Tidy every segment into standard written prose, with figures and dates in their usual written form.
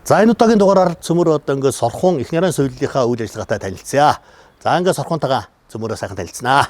За энэ удаагийн дугаараар цөмөр одоо ингээд сорхун их нарийн соёлынхаа үйл ажиллагаатай танилцъя. За ингээд сорхунтайгаа цөмөрөө сайхан танилцсанаа.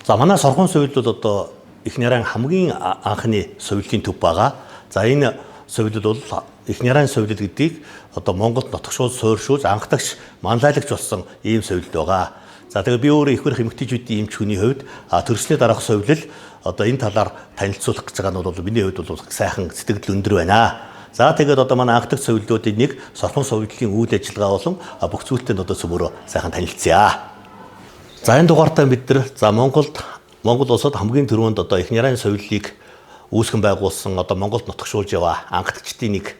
За манай сорхун соёл бол одоо их нарийн хамгийн анхны соёлын төв байгаа. За энэ соёл бол их нарийн соёл гэдгийг одоо Монголд нотгшуул суурьшуулж анхдагч манлайлагч болсон ийм соёл байгаа. За тэгээд би өөрөө их барих эмэгтэйчүүдийн эмч хүний хувьд төрсний дараах соёлол одоо энэ талаар танилцуулах гэж байгаа нь бол миний хувьд бол сайхан сэтгэл өндөр байна. За тэгээд одоо манай анхдагч соёлоодын нэг сорхун соёлын үйл ажиллагаа болон бүх зүйлтэй одоо цөмөрөө сайхан танилцъя. За энэ дугаартаа бид нар за Монголд Монгол улсад хамгийн түрүүнд одоо их нарийн соёлыг үүсгэн байгуулсан одоо Монголд нутагшуулж яваа анхдагчдын нэг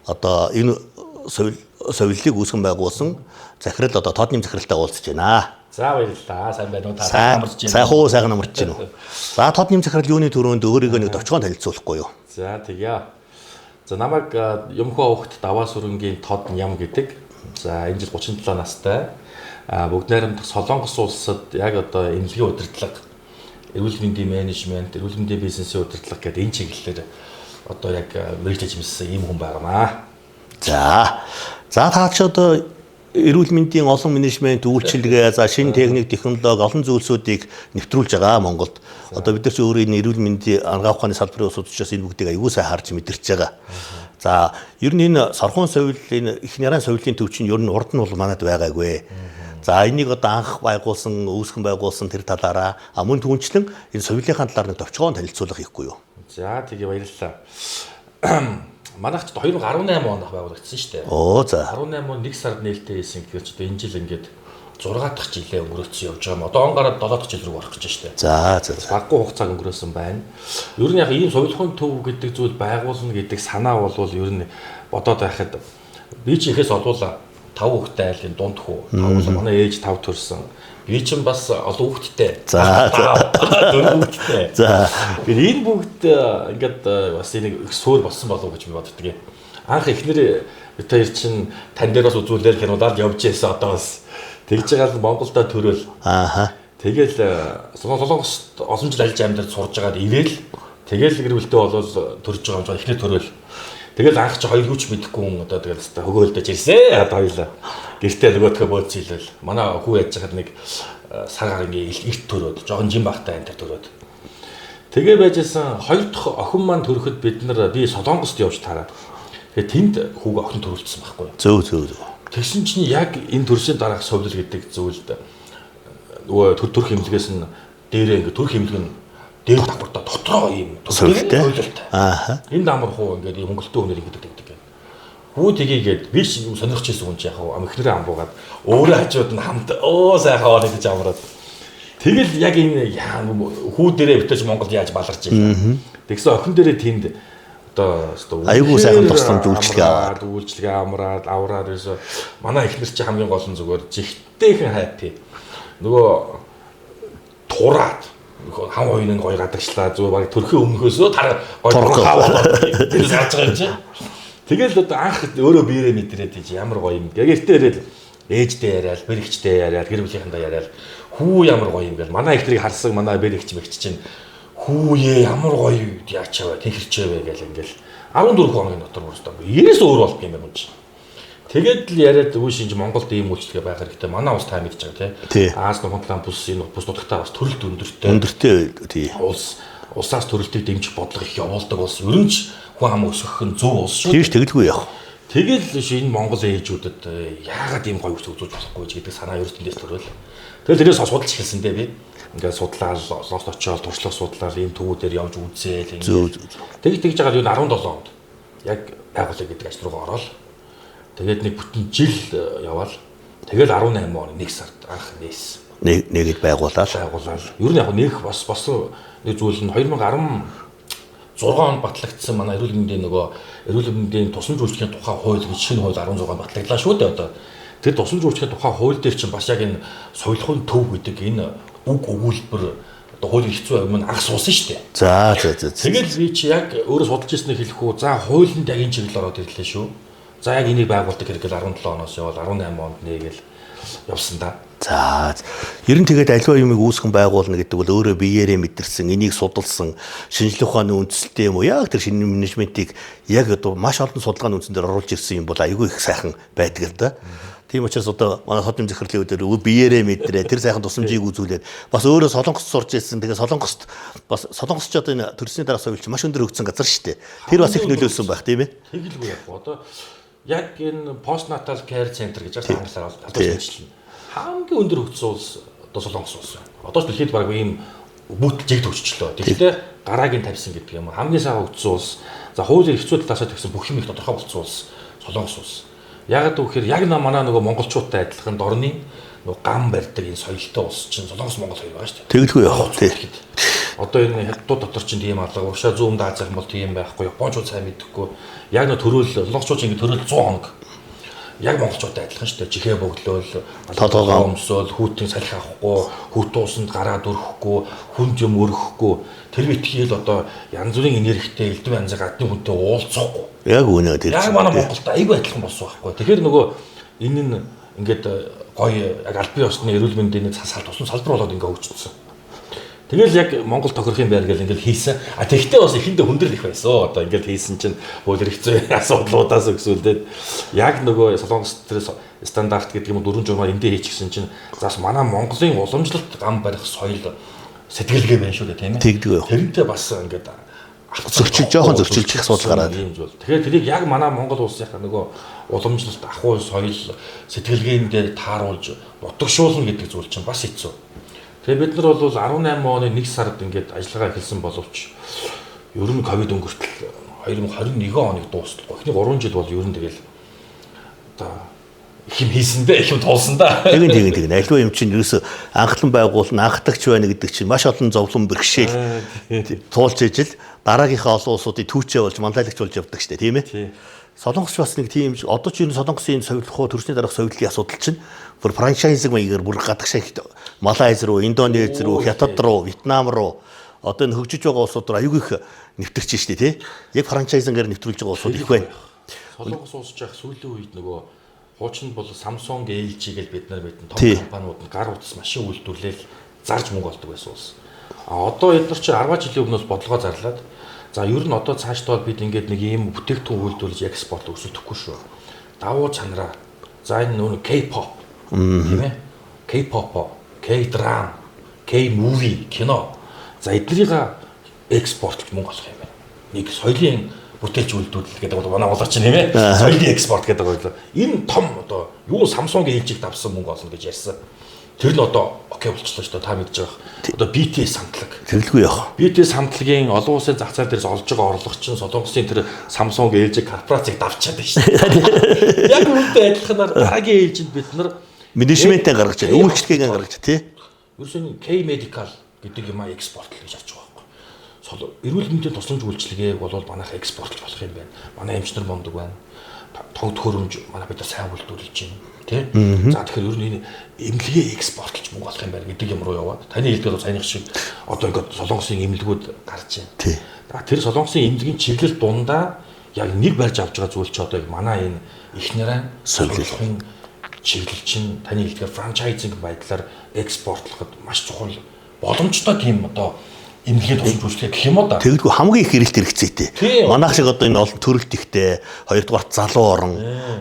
одоо энэ соёл соёлыг үүсгэн байгуулсан захирал одоо Тоодны захиралтай уулзж байна. За баярлалаа. Сайн байна уу? Та амарч байна. Сайн хуу сайхан амарч байна уу? За Тоодны захирал юуны түрүүнд өөрийгөө нэг товчхон танилцуулахгүй юу? За тэгье. За намайг Юмхөө огт Даваа сүрэнгийн Тод Ням гэдэг. За энэ жил 37 настай. Бүгд найрамдах Солонгос улсад яг одоо эмнэлгийн удирдлага, эрүүл мэндийн менежмент, эрүүл мэндийн бизнесийн удирдлага гэдэг энэ чиглэлээр одоо яг мэрэгж ажилласан ийм хүн байнамаа. За. За та ч одоо эрүүл мэндийн олон менежмент, үйлчилгээ, за шинэ техник, технологи олон зүйлсүүдийг нэвтрүүлж байгаа Монголд. Одоо бид нар ч өөрөө энэ эрүүл мэндийн анагаах ухааны салбарын улсууд учраас энэ бүгдийг аягүй сайн харж мэдэрч байгаа. За ер нь энэ сорхун соёл энэ их нарийн соёлын төв чинь ер нь урд нь бол манад байгаагүй. За энийг одоо анх байгуулсан, үүсгэн байгуулсан тэр талаараа мөн түнчлэн энэ соёлынхаа талаар нэг товчхон танилцуулга хийхгүй юу? За тэгье баярлалаа. Манайх ч 2018 онд байгуулагдсан шүү дээ. Оо за. 18 он 1 сард нээлттэй хийсэн гэхээр ч одоо энэ жил ингээд 6 дахь жилээ өнгөрөөцсөн явж байгаа юм. Одоо он гараад 7 дахь жил рүү орох гэж байна шүү дээ. За за. за. Баггүй хугацааг өнгөрөөсөн байна. Ер нь яг ийм соёлын төв гэдэг зүйл байгуулна гэдэг санаа болвол ер нь бодоод байхад би чи ихээс олуула 5 хүүхэдтэй айлын дунд хүү. 5 бол манай ээж 5 төрсөн. Би чинь бас олон хүүхэдтэй. За, за. 4 хүүхэдтэй. За. Тэгэхээр энэ бүгд ингээд бас энийг их суур болсон болов уу гэж би боддөг юм. Анх эхнэр бид хоёр чинь тань дээр бас үзүүлэл кинодаад явж байсан одоо бас тэгж байгаа л Монголдо төрөөл. Ааха. Тэгэл Солонгост олон жил ажиллаж амьдарч сурж байгаад ирээл тэгэл гэр бүлтэй болол төрж байгаа юм жоо эхнэр төрөөл. Тэгэл анх чи хоёр юу ч мэдэхгүй хүн одоо тэгэл хэвээ хөгөөлдөж ирсэн. Одоо хоёлаа. Гэртээ нөгөөдхөө бууц илэл. Манай хүү яаж хахад нэг сар гар ингээ эрт төрөөд жоохон жин багтай энэ төрөөд. Тэгээ байжсэн хоёр дахь охин маань төрөхөд бид нар би Солонгост явж тараад. Тэгээ тэнд хүүг охин төрүүлсэн байхгүй юу? Зөв зөв зөв. Тэгсэн чинь яг энэ төрсийн дараах совлол гэдэг зүйлд нөгөө төрөх хэмлэгээс нь дээрээ ингээ төрөх хэмлэг нь дээр давхардаа дотроо ийм Совилтой. совилтой. Ааха. Энэ дамар хуу ингээд ийм хөнгөлтөө хүнээр ингээд гэдэг юм. Хүү тгийгээд би ч юм сонирхож ирсэн хүн чи яг хуу эхнэрээ амбуугаад өөрөө хажууд нь хамт өө сайхан орно гэж амраад. Тэгэл яг энэ хүү дээрээ битэж Монголд яаж баларч ийлээ. Тэгсэн охин дээрээ тэнд одоо өстө Айгүй сайхан тусламж үйлчилгээ аваад. үйлчилгээ амраад авраад ерөөсө манай эхнэр чи хамгийн гол нь зүгээр жигтэйхэн хайпи. Нөгөө тураад хам хоёрын гоё гадагшлаа зүгээр баг төрхийн өмнөхөөсөө тар гоё Турах. турах тэр сарж байгаа юм чи. Тэгэл одоо анх өөрөө биерээ мэдрээд тийж ямар гоё юм. Гэртээ ирээд ээжтэй яриад, бэрэгчтэй яриад, гэр бүлийнхэндээ яриад хүү ямар гоё юм гэл. Манай эхнэрийг харсан манай бэрэгч мэгч чинь хүүе ямар гоё яачаа вэ, тэхэрчээ вэ гэл ингээл 14 хоногийн дотор бүрстэ. Ерээс өөр болдго юм байна чи. Тэгээд л яриад үгүй шинж Монголд ийм үйлчлэгээ байх хэрэгтэй. Манай улс та мэдж байгаа Тий. тий. Аз Нухамтлан бүс энэ бүс нутагтаа бас төрөлт өндөртэй Өндөртэй тий. улс улсаас төрөлтийг дэмжих бодлого их явуулдаг улс. Ер нь ч хүн ам өсгөх нь зөв улс шүү. Тийш тэгэлгүй явах. Тэгэл энэ Монгол ээжүүдэд яагаад ийм гоё үс үзүүлж болохгүй ч гэдэг санаа ерөөс тэндээс төрөөл. Тэгэл тэрээс судалж эхэлсэн дээ би. Ингээд судлаад Солонгост очиод туршлага судлаад ийм төвүүдээр явж үзээл ингээд. Зөв зөв. Тэгж тэгж байгаа юу 17 онд яг байгуулъя гэдэг ажил руугаа ороод Тэгээд нэг бүтэн жил яваал. Тэгэл 18 оны 1 сард анх нээсэн. Нэгэд байгуулаад. Ер нь яг нээх бас нэг зүйл нь 2016 онд батлагдсан манай эрүүл мэндийн нөгөө эрүүл мэндийн тусламж үйлчилгээний тухай хууль гэж шинэ хууль 16 онд батлагдлаа шүү дээ одоо. Тэр тусламж үйлчилгээний тухай хууль дээр чинь бас яг энэ соёлын төв гэдэг энэ үг өгүүлбэр одоо хуулийн хэцүү юм анх суусан шүү дээ. За за за. Тэгэл би чи яг өөрөө судалж ирснийг хэлэх үү. За хуулинд яг энэ чиглэл ороод ирлээ шүү. За яг энийг байгуулдаг хэрэг л 17 оноос явал 18 онд нэгээл явсан да. За ер нь тэгээд аливаа юмыг үүсгэн байгуулна гэдэг бол өөрөө биеэрээ мэдэрсэн, энийг судалсан, шинжлэх ухааны үндсэлтэй юм уу? Яг тэр шинэ менежментийг яг одоо маш олон судалгааны үндсэн дээр оруулж ирсэн юм бол айгүй их сайхан байдаг л да. Тийм учраас одоо манай содын захирлын үдээр биеэрээ мэдрээ, тэр сайхан тусламжийг үзүүлээд бас өөрөө Солонгост сурж ирсэн. Тэгээ Солонгост бас Солонгос ч одоо энэ төрсний дараа соёлч маш өндөр хөгжсөн газар шүү дээ. Тэр бас их нөлөөлсөн байх тийм ээ. Тэгэлгүй яг одоо яг энэ постнатал care center гэж англиар албан шинжилнэ. Хамгийн өндөр хөгжсөн улс одоо Солонгос улс байна. Одоо ч дэлхийд баг ийм бүтэл жигд хөгжчлөө. Тэгэхдээ гараагийн тавьсан гэдэг юм. Хамгийн сайн хөгжсөн улс. За хуулийн эрх зүйн талаасаа тэгсэн бүх юм их тодорхой болсон улс Солонгос улс. Яг гэвэл яг манай нөгөө монголчуудтай адилхан дорны нөгөө гам барьдаг энэ соёлтой улс чинь Солонгос Монгол хоёр байгаа шүү дээ. Тэгэлгүй яах вэ? Одоо энэ хятадууд дотор чинь тийм алга, урагшаа зүүн даазах юм бол тийм байхгүй, японочууд сайн мэдэхгүй. Яг нөгөө төрөөл солонгосчууд ингэ төрөөл 100 хоног. Яг монголчуудтай адилхан шүү дээ. Чихээ бөглөөл, толгоогоо өмсөөл, хүүтийн салхи авахгүй, хүүтэн усанд гараад өрөхгүй, хүнд юм өрөхгүй. Тэр битгийл одоо янз бүрийн энергитэй элдв янзын гадны хүнтэй уулзахгүй. Яг үнэ тэр. Яг манай Монголд айгүй адилхан болсон байхгүй. Тэгэхээр нөгөө энэ нь ингээд гоё яг албан ёсны эрүүл мэндийн нэг тусам салбар болоод ингээд хөгжсөн. Тэгэл яг Монгол тохирох юм байна гэл ингээд хийсэн. А тэгтээ бас эхэндээ хүндрэл их байсан. Одоо ингээд хийсэн чинь хууль эрх зүйн асуудлуудаас өксүүлдээд яг нөгөө Солонгос тэр стандарт гэдэг юм уу дөрвөн журмаар эндээ хийчихсэн чинь заас манай Монголын уламжлалт гам барих соёл сэтгэлгээ байна шүү дээ тийм ээ. Тэгдэг байх. Тэрнтэй бас ингээд зөрчил жоохон зөрчилчих асуудал гараад ийм зүйл. Тэгэхээр тэрийг яг манай Монгол улсынхаа нөгөө уламжлалт ахуй соёл сэтгэлгээнд дээр тааруулж нутагшуулна гэдэг зүйл чинь бас хэцүү. Тэгээ бид нар бол 18 оны 1 сард ингээд ажиллагаа эхэлсэн боловч ер нь ковид өнгөртөл 2021 оныг дуустал. Эхний 3 жил бол ер нь тэгэл одоо их юм хийсэн дээ, их юм туулсан да. Тэгин. Аливаа юм чинь ерөөсө анхлан байгуулна, анхдагч байна гэдэг чинь маш олон зовлон бэрхшээл туулж ижил дараагийнхаа олон улсуудыг түүчээ болж манлайлагч болж явдаг штэ тийм ээ. Солонгос бас нэг тийм одоо ч энэ Солонгосын соёлох төрсний дараах соёлын асуудал чинь бүр франчайзинг маягаар бүр гадагшаа их Малайз руу, Индонез руу, Хятад руу, Вьетнам руу одоо энэ хөгжиж байгаа улсууд руу аюул их нэвтэрч штэ тий. Яг франчайзингаар нэвтрүүлж байгаа улсууд их байна. Солонгос улс жаах сүүлийн үед нөгөө хуучин бол Samsung, LG гэж бид нар мэднэ том компаниуд нь гар утас машин үйлдвэрлээл зарж мөнгө олдог байсан улс. А одоо эдгээр чинь 10 жилийн өмнөөс бодлогоо зарлаад за ер нь одоо цаашдаа бид ингээд нэг ийм бүтээгдэхүүн үйлдвэрлэж экспорт өрсөлдөхгүй шүү. Давуу чанараа. За энэ нөө K-pop тийм ээ. K-pop, K-drama, K-movie кино. За эднэрийг экспортлж мөнгө олох юм байна. Нэг соёлын бүтээлч үйлдвэрлэл гэдэг бол манай болооч тийм ээ. Соёлын экспорт гэдэг бол энэ том одоо юу Samsung LG-г давсан мөнгө олно гэж ярьсан. Тэр нь одоо окей болчихлоо шүү дээ. Та мэдж байгаа. Одоо BTS хамтлаг. Тэгэлгүй яах. BTS хамтлагийн олон улсын зах зээл дээрээс олж байгаа орлого чинь Солонгосын тэр Samsung, LG корпорацийг давчаад байна шүү дээ. Яг үүнтэй адилханаар дараагийн ээлжинд бид нар менежментээ гаргаж байна. Үйлчлэгээ гаргаж тий. Ерөөсөө K Medical гэдэг юм а экспортлох гэж харж байгаа байхгүй. Эрүүл мэндийн тусламж үйлчилгээг бол манайх экспортлж болох юм байна. Манай эмч нар мундаг байна. Тог төхөөрөмж манай бид нар сайн үйлдвэрлэж байна. Тэ? За тэгэхээр ер нь энэ эмнэлгээ экспортлж мөнгө олох юм байна гэдэг юм руу яваад таны хэлдгээр саяных шиг одоо ингээд Солонгосын эмнэлгүүд гарч байна. Тий. Тэр Солонгосын эмнэлгийн чиглэл дундаа яг нэг барьж авч байгаа зүйл чи одоо яг манай энэ их нарийн соёлын чиглэл чинь таны хэлдгээр франчайзинг байдлаар экспортлоход маш чухал боломжтой тийм одоо эмнэлгийн тусламж үйлчилгээ гэх юм уу да. Тэгэлгүй хамгийн их эрэлт хэрэгцээтэй. Манайх шиг одоо энэ олон төрөлт ихтэй, хоёрдугаарт залуу орон.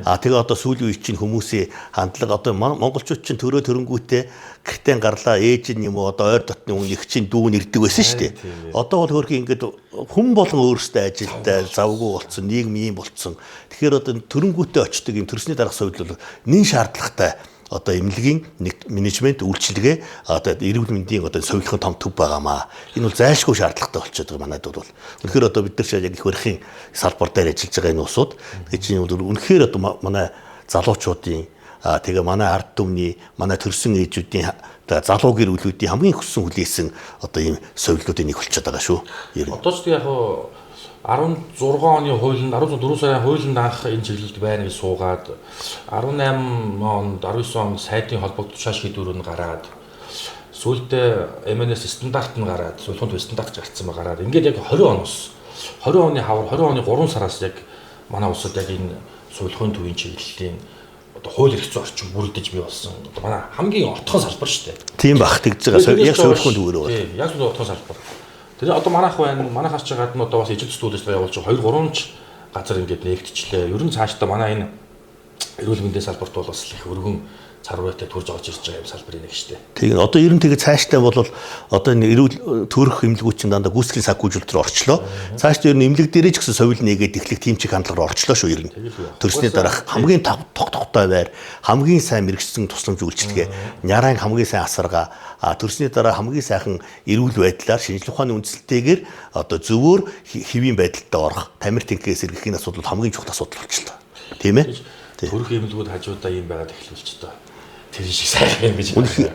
А тэгээ одоо сүүлийн үе чинь хүмүүсийн хандлага одоо монголчууд чинь төрөө төрөнгүүтээ гэртээ гарлаа ээж нь юм уу одоо ойр дотны хүн их чинь дүүн ирдэг байсан шүү дээ. Одоо бол хөөрхий ингээд хүн болгон өөрсдөө ажилдаа завгүй болцсон, нийгэм ийм болцсон. Тэгэхээр одоо төрөнгүүтээ очдөг юм төрсний дараах соёл бол нэн шаардлагатай одоо эмнэлгийн нэг менежмент үйлчилгээ одоо эрүүл мэндийн одоо совилохын том төв байгаамаа. Энэ бол зайлшгүй шаардлагатай болчиход байгаа манайд бол. Үнэхээр одоо бид нар ч яг их барихын салбар дээр ажиллаж байгаа энэ улсууд тэгээ чинь үнэхээр одоо манай залуучуудын тэгээ манай ард түмний манай төрсөн ээжүүдийн залуу гэр бүлүүдийн хамгийн хүссэн хүлээсэн одоо ийм совиллуудын нэг болчиход байгаа шүү. Одоо ч яг 16 оны хуулинд 14 сарын хуулинд анх энэ чиглэлд байна гэж суугаад 18 онд 19 онд сайдын холбогдол тушаа шийдвэр нь гараад сүүлдээ MNS стандарт нь гараад сүүлхэн төв стандарт гарцсан ба гараад ингээд яг 20 оноос 20 оны хавар 20 оны 3 сараас яг манай улсад яг энэ сувилахын төвийн чиглэлийн одоо хууль эрх зүйн орчин бүрдэж бий болсон. Одоо манай хамгийн отхон салбар шүү дээ. Тийм бах тэгж байгаа. Яг сувилахын төвөөр байна. Тийм, яг сувилахын отхон салбар. Тэр одоо манайх байна. Манайхаас ч гадна одоо бас ижил төсөл үйл ажиллагаа явуулж 2 3 ч газар ингээд нэгтчлээ. Ер нь цаашдаа манай энэ эрүүл мэндийн салбарт бол бас их өргөн цар хүрээтэй төрж орж ирж байгаа юм салбар нэг шүү дээ. Тийм. Одоо ер нь тэгээ цаашдаа бол одоо энэ эрүүл төрөх эмнэлгүүд чинь дандаа гүйцэтгэлийн саггүйжүүлэлт рүү орчлоо. Цаашдаа ер нь эмнэлэг дээрээ ч гэсэн совил нээгээд эхлэх тийм чиг хандлага руу орчлоо шүү ер нь. Төрсний дараах хамгийн тогтхтой байр, хамгийн сайн мэргэжсэн тусламж үйлчилгээ, няраан хамгийн сайн асаргаа, төрсний дараа хамгийн сайхан эрүүл байдлаар шинжлэх ухааны үндсэлтэйгээр одоо зөвөр хэвийн байдалтай орох, тамир тэнхээс сэргийх энэ асуудал хамгийн чухал асуудал болчлоо. Тийм ээ. Төрөх эмнэлгүүд хажуудаа ийм байгаад эхлүүлчих тоо. Тэр шиг сайхан юм гэж.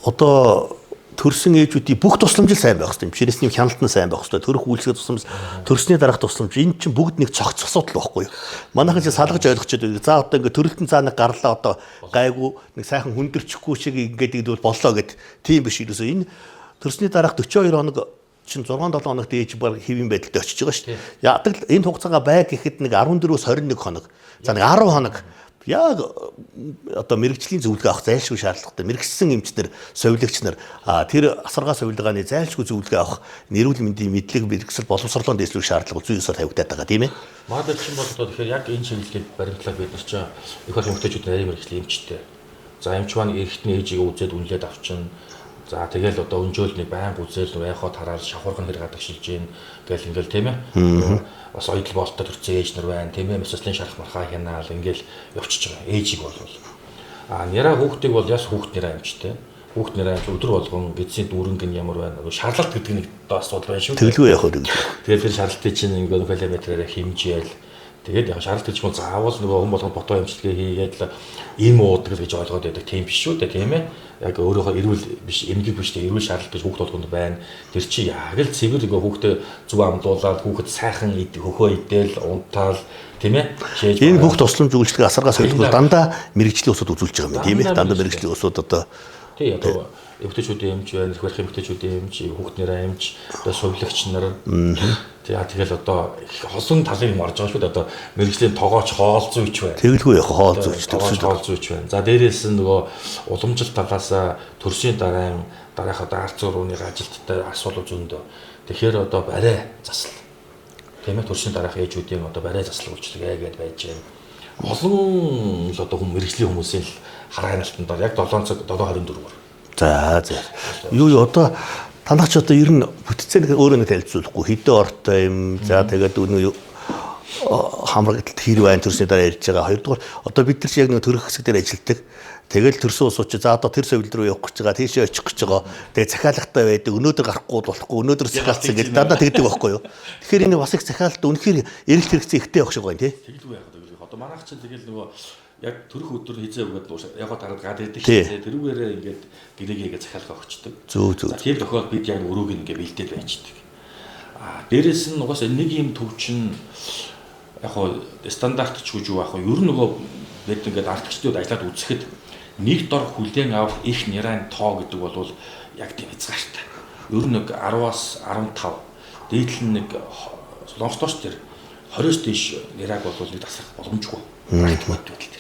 Одоо төрсөн ээжүүдийн бүх тусламж л сайн байх хэрэгтэй. Чирээсний хяналт нь сайн байх хэрэгтэй. Төрөх үйлчлэг тусламж, төрсний дараах тусламж энэ чинь бүгд нэг цогц асуудал байхгүй юу? Манайхан чинь салгаж ойлгочод байдаг. За одоо ингээ төрөлтөн цаа нэг гарлаа одоо гайгүй нэг сайхан хүндэрчихгүй шиг ингээд идвэл боллоо гэд. Тийм биш ерөөсөө энэ төрсний дараах 42 хоног чинь 6 7 хоногт ээж баг хэвийн байдалтай очиж байгаа шүү дээ. Яадаг л энэ хугацаагаа бай гэхэд нэг 14-өөс 21 хоног. За нэг 10 хоног яг одоо мэрэгжлийн зөвлөгөө авах зайлшгүй шаардлагатай. Мэргэжсэн эмчнэр, совилагч нар тэр асаргаа совилгааны зайлшгүй зөвлөгөө авах эрүүл мэндийн мэдлэг мэргэжил боловсролоон дээшлэх шаардлага зүйн ёсоор тавигдаад байгаа тийм ээ. Манай чинь бол одоо тэгэхээр яг энэ чиглэлийг баримтлаад бид нар чинь их олон эмэгтэйчүүд нарийн мэргэжлийн эмчтэй. За эмч маань эрэгтний ээжигээ үзээд үнэлээд авчин. За тэгэл одоо өнжөөл нэг байнга үзэл байхаа тараал шавхарга нь хэрэг гадагшилж гин гэл ингээл тийм ээ. Бас оёдол болттой төрсөн ээж нар байна тийм ээ. Мэсэслийн шарах мархаа хянаал ингээл явчихж байгаа. Ээжийг бол няраа хүүхдийг бол яс хүүхд няраа эмчтэй. Хүүхд няраа эмч өдөр болгон эцсийн дүүрэнг нь ямар байна. Шаарлалт гэдэг нэг одоо асуудал байна шүү. Тэглгүй явах үү. Тэгэл тэр шаарлалтыг чинь ингээд фалометрээр хэмжээл. Тэгээд яг шаарлалт гэж юм заавал нөгөө хүн болгонд ботоо эмчилгээ хийгээд л им уудаг л гэж ойлгоод байдаг тийм биш шүү дээ тийм ээ. Яг өөрөөхөө эрүүл биш эмгэг биш тийм эрүүл шаарлалт гэж хүүхд болгонд байна. Тэр чи яг л цэвэр нөгөө хүүхдээ зөв амлуулаад хүүхэд сайхан ид хөхөө идээл унтаал тийм ээ. Шээж энэ бүх тусламж үйлчилгээ асаргаа солилцол дандаа мэрэгжлийн усуд үзүүлж байгаа юм тийм ээ. Дандаа мэрэгжлийн усуд одоо тий одоо эмэгтэйчүүдийн эмч байна, их барих эмэгтэйчүүдийн эмч, хүүхд нэрээ эмч, одоо сувилагч нар. Тэгэл одоо олон талын юм орж байгаа шүү дээ. Одоо мэрэгжлийн тогооч, хоол зүйч байна. Тэгэлгүй яг хоол зүйч, тогооч, хоол зүйч байна. За дээрээс нь нөгөө уламжлалт талаас төрсийн дараа дараах одоо ард зурууны ажилттай асуудал зөндөө. Тэгэхээр одоо барай засал. Тийм ээ, төрсийн дараах ээжүүдийн одоо барай засал үйлчлэгээ гэдээ байж байна. Олон л одоо хүмүүс мэрэгжлийн хүмүүсийн л хараа хяналтанд дор яг 7 цаг 7:24-оор. За за. Юу одоо танах ч одоо ер нь бүтцээр өөрөө нэг танилцуулахгүй хэдэн ортой юм. За тэгээд өнөө хамрагдалт хэр байна төрсний дараа ярьж байгаа. Хоёрдугаар одоо бид нар чи яг нэг төрөх хэсэг дээр ажилладаг. Тэгэл төрсөн улсууд чи за одоо тэр совил рүү явах гэж байгаа, тийшээ очих гэж байгаа. Тэгээ захиалгатай байдаг. Өнөөдөр гарахгүй болохгүй, өнөөдөр захиалцсан гэж дандаа тэгдэг байхгүй юу? Тэгэхээр энэ бас их захиалт үнэхээр эрэлт хэрэгцээ ихтэй явах шиг байна тий. Тэгэлгүй яах вэ? Одоо манайх чинь тэгэл нөгөө яг төрөх өдөр хизээ өгөөд яваад гараад гад идэг шээ. Тэрүүгээрээ ингээд гэрээгээ захиалга өгчдөг. Зөө зөө. Тэр тохиолдолд бид яг өрөөг ингээд бэлдээд байждаг. Дээрээс нь угаасаа нэг юм төв чинь яг хоо стандарт ч гэж юу яг хоо ер нь нөгөө бид ингээд артчдууд ажиллаад үзэхэд нэг дор хүлээн авах их нэрайн тоо гэдэг бол яг тийм хязгаартай. Ер нь нэг 10-аас 15 дээдл нь нэг Солонгостооч тэр 20-оос дээш нэрайг бол нэг тасрах боломжгүй. Практик байдал тэр.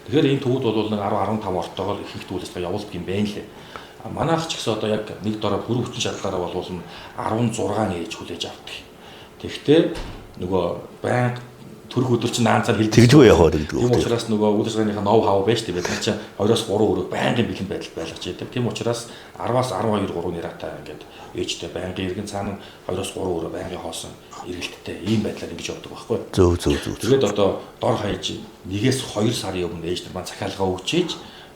Тэгэхээр энэ төвүүд бол нэг 10 15 ортоогоор ихэнх үйл ажиллагаа явуулдаг юм байна лээ. Манайх ч гэсэн одоо яг нэг дороо пүрэв хүчин шаардлаараа бол 16 ээж хүлээж авдаг. Тэгэхдээ нөгөө байнга Төрөх өдөр чинь наанцаар хэлдэг. Тэгэлгүй явах гэдэг. Тийм учраас нөгөө үйл ажиллагааныхаа ноу хав байж тээ бид нар чинь 2-оос 3 өрөөг байнгын бэлэн байдалд байлгаж яадаг. Тийм учраас 10-аас 12 3 нэрата ингээд ээжтэй байнгын иргэн цаана 2-оос 3 өрөө байнгын хоосон эргэлттэй ийм байдлаар ингэж явдаг байхгүй. Зөв зөв зөв. Тэгээд одоо дор хаяж 1-ээс 2 сарын өмнө ээж нар маань захиалгаа өгч ээж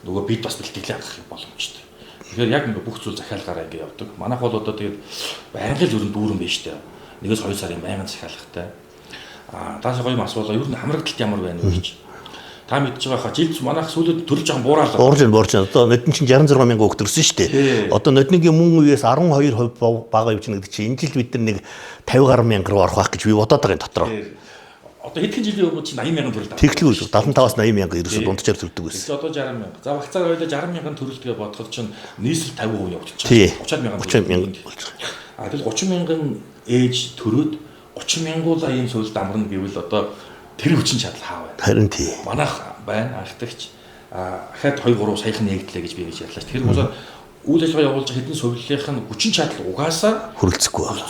нөгөө бид бас бэлтгэлээ хангах боломжтой. Тэгэхээр яг ингээ бүх зүйл захиалгаараа ингээ явдаг. Манайх бол одоо тэгээд байнгын л ер нь дүүрэн байж тээ. 1-ээс 2 сарын байнгын захиалгатай. Аа тааш гоё юм асуулаа. Ер нь хамрагдалт ямар байна вэ гэж. Та мэдж байгаа хаа жил манайх сүүлд төрөл жоохон буураад. Буурж байна, буурж байна. Одоо нодон чинь 66 мянган хүүхд төрсөн шүү дээ. Одоо нодныгийн мөн үеэс 12% бага явж байгаа гэдэг чинь энэ жил бид нар нэг 50 гаруй мянга руу орох байх гэж би бодоод байгаа юм дотроо. Одоо хэдхэн жилийн өмнө чинь 80 мянган төрөлт авсан. Тэглгүй 75-аас 80 мянга ерөөсөө дунджаар төрдөг байсан. Одоо 60 мянга. За багцаар хоёлаа 60 мянган төрөлт гэж бодоход чинь нийслэл 50% явагдчих. 30 мянган 30 мянга болж байгаа. А тэгэл 30 мянган ээж төрөөд 30 мянгуулаа ийм суулд амарна гэвэл одоо тэр хүчин чадал хаа байна. Харин тий. Манайх байна анхдагч. А ахаад 2 3 саяхан нээгдлээ гэж би ингэж ярьлаа. Тэгэхээр босоо үйл ажиллагаа явуулж хэдэн сувиллынх нь хүчин чадал угаасаа хөрөлцөхгүй байна.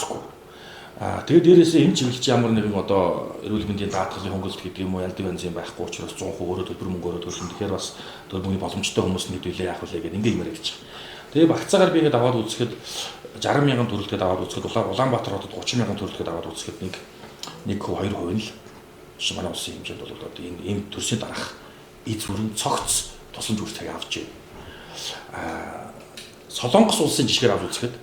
Аа тэгээд дээрээсээ энэ чиглэл чи ямар нэгэн одоо эрүүл мэндийн даатгалын хөнгөлөлт гэдэг юм уу янз янзын байхгүй учраас 100% өөрөө төлбөр мөнгө өөрөө төлнө. Тэгэхээр бас төлбөр мөнгөний боломжтой хүмүүс нь хэдүүлээ яах вүлээ гэдэг ингээ юм яригдчих. Тэгээ багцаагаар би ингээд аваад үзэхэд 60 мянган төрөлтөд аваад үзэхэд Улаанбаатар хотод 30 мянган төрөлтөд аваад үзэхэд нэг 1% 2% нь л жишээ манай улсын хэмжээнд бол одоо энэ ийм төрсний дараах эз бүрэн цогц тусламж үйлчлэгийг авч байна. Аа Солонгос улсын жишгээр авч үзэхэд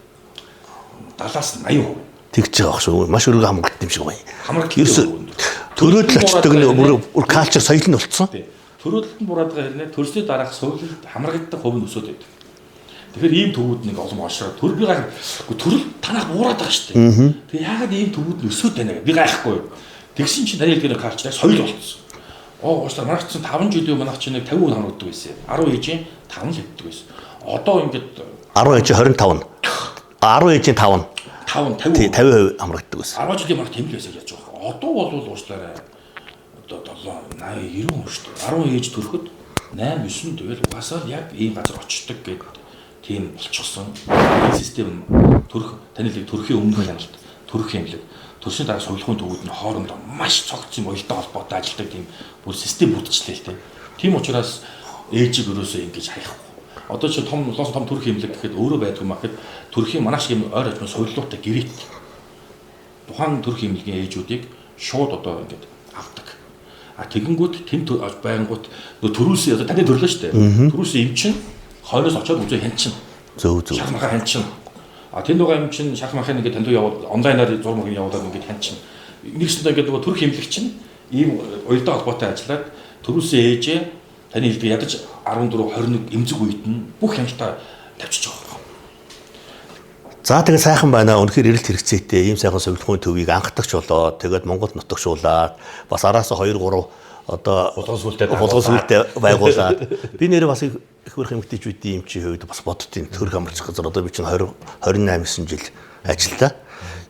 70-аас 80%. Тэгж байгаа байх шүү. Маш өргөн хамрагдсан юм шиг байна. Хамрагдalт төрөөд л очдөг нь бүр калчер соёл нь болцсон. Төрөөдөлт нь бураад байгаа хэрнээ төрсний дараах сувилалд хамрагдах хувь нь өсөөд байдаг. Тэгэхээр ийм төвүүд нэг олон олшроо төр би гайх төрөл танах буураад байгаа шүү дээ. Тэгээ яагаад ийм төвүүд нь өсөөд байна гэж би гайхгүй. Тэгсэн чинь таны хэлдгээр калчер соёл болцсон. Оо уучлаарай манайх чинь 5 жилийн өмнө манайх чинь нэг 50% хамрагддаг байсан. 10 ээжийн 5 л хэвдэг байсан. Одоо ингээд 10 ээжийн 25 нь 10 ээжийн 5 нь 5 50 50% хамрагддаг байсан. 10 жилийн манайх тийм л байсан гэж байгаа. Одоо бол уучлаарай одоо 7 80 90% шүү дээ. 10 ээж төрөхөд 8 9 тэгэл угаасаа л яг ийм газар очдог гэдэг тийм болчихсон. Энэ систем төрөх таны л төрхийн өмнөх хяналт, төрөх хэмлэг, төрсний дараа сувилахын төвүүд нь хоорондоо маш цогц юм уялдаа холбоотой ажилладаг тийм бүр систем бүрдчихлээ л дээ. Тийм учраас ээжийг өрөөсөө ингэж хаяхгүй. Одоо чи том улаан том төрөх хэмлэг гэхэд өөрөө байдгүй маа гэхэд төрхийн манайх шиг юм ойр хожим сувилуутай гэрээт. Тухайн төрөх хэмлэгийн ээжүүдийг шууд одоо ингэж авдаг. А тэгэнгүүт тэнд байнгут нөө төрүүлсэн одоо таны төрлөө шүү дээ. Төрүүлсэн юм чинь хойноос очиод үзээ хянчин. Зөв зөв. Шах махаа хянчин. А тэнд байгаа юм чинь шах махыг ингээд танд яваад онлайнаар зураг мөрийг явуулаад ингээд хянчин. Нэгсэндээ ингээд нөгөө төрөх хэмлэгч чинь ийм уялдаа холбоотой ажиллаад төрүүлсэн ээжээ таны хэлдэг ядаж 14 21 эмзэг үед нь бүх хяналтаа тавьчих байгаа. За тэгээ сайхан байна. Үнэхээр эрэлт хэрэгцээтэй ийм сайхан сувилахын төвийг анхдагч болоод тэгээд Монголд нутагшуулад бас араас 2 3 одоо Булган сүлдээ байгуулад би нэрээ бас их хөрх эмэгтэйчүүдийн эмчийн хувьд бас боддtiin төрөх амарчих газар одоо би чинь 20 28 9 жил ажиллаа.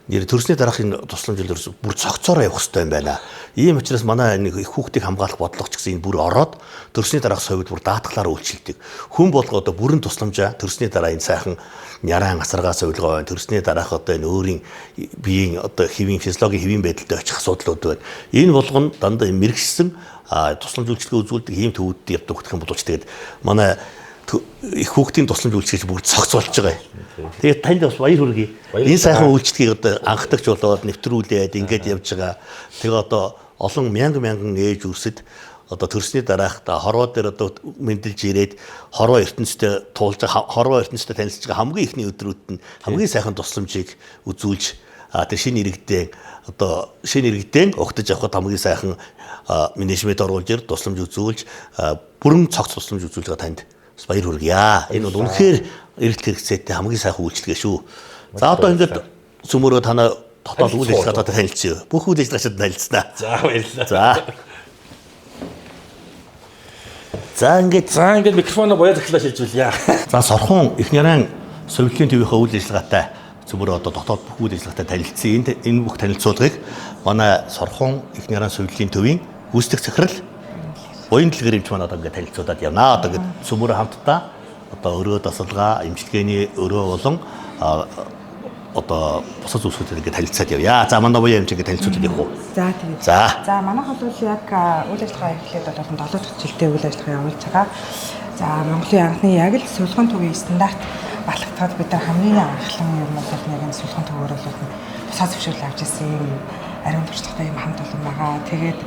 Нэр төрсний дараах энэ тусламж ерөөс бүр цогцоороо явах хэрэгтэй юм байна. Ийм учраас манай нэг их хүүхдийг хамгаалах бодлого ч гэсэн энэ бүр ороод төрсний дараах совьд бүр даатгалаар үйлчилдэг. Хүн болго одоо бүрэн тусламжаа төрсний дараа энэ сайхан няраан асаргаа совилгоо байна. Төрсний дараах одоо энэ өөрийн биеийн одоо хэвийн физиологийн хэвийн байдалд очих асуудлууд байна. Энэ болгоно дандаа мэрэгшсэн тусламж үйлчилгээ үзүүлдэг ийм төвүүдэд явдаг гэх юм бол тэгээд манай их хүүхдийн тусламж үйлчилгээч бүгд цогц болж байгаа юм. Тэгээд танд бас баяр хүргэе. Энэ сайхан үйлчлэгийг одоо анхдагч болоод нэвтрүүлээд ингээд явж байгаа. Тэгээ одоо олон мянган мянган ээж үрсэд одоо төрсний дараах та хорвоо дээр одоо мэндэлж ирээд хорвоо ертөнцтэй туулж байгаа хорвоо ертөнцтэй танилцж байгаа хамгийн ихний өдрүүд нь хамгийн сайхан тусламжийг үзүүлж тэр шинэ иргэдээ одоо шинэ иргэдээ угтаж авахд хамгийн сайхан менежмент оруулж ир тусламж үзүүлж бүрэн цогц тусламж үзүүлж байгаа танд бас баяр хүргье. Энэ бол үнэхээр эрэлт хэрэгцээтэй хамгийн сайхан үйлчилгээ шүү. За одоо ингээд цөмөрөө танаа дотоод үйл ажиллагаатай танилцъя. Бүх үйл ажиллагаачид танилцсанаа. За баярлалаа. За. За ингээд За ингээд микрофоноо боёо захилаа шилжүүлье. За сорхон их няран совилтын төвийнхөө үйл ажиллагаатай цөмөрөө одоо дотоод бүх үйл ажиллагаатай танилцсан. Энэ бүх танилцуулгыг манай сорхон их няран совилтын төвийн гүйцэтгэх захирал буян дэлгэр эмч манай одоо ингээд танилцуулаад явнаа. Одоо ингээд цөмөрөө хамтдаа одоо өрөө дасгалгаа, эмчилгээний өрөө болон одоо бусад зүйлсүүдээр ингээд танилцаад явъя. За манай буян эмч ингээд танилцуулаад явах уу? За тэгээд. За. За манайх бол яг үйл ажиллагаа эхлээд бол 7 дахь жилдээ үйл ажиллагаа явуулж байгаа. За Монголын анхны яг л сувилгын төвийн стандарт батлагдахад бид нар хамгийн анхлан юм бол нэг нь сувилгын төвөөр бол тусгай зөвшөөрөл авч ирсэн юм ариун туршлагатай юм хамт олон байгаа. Тэгээд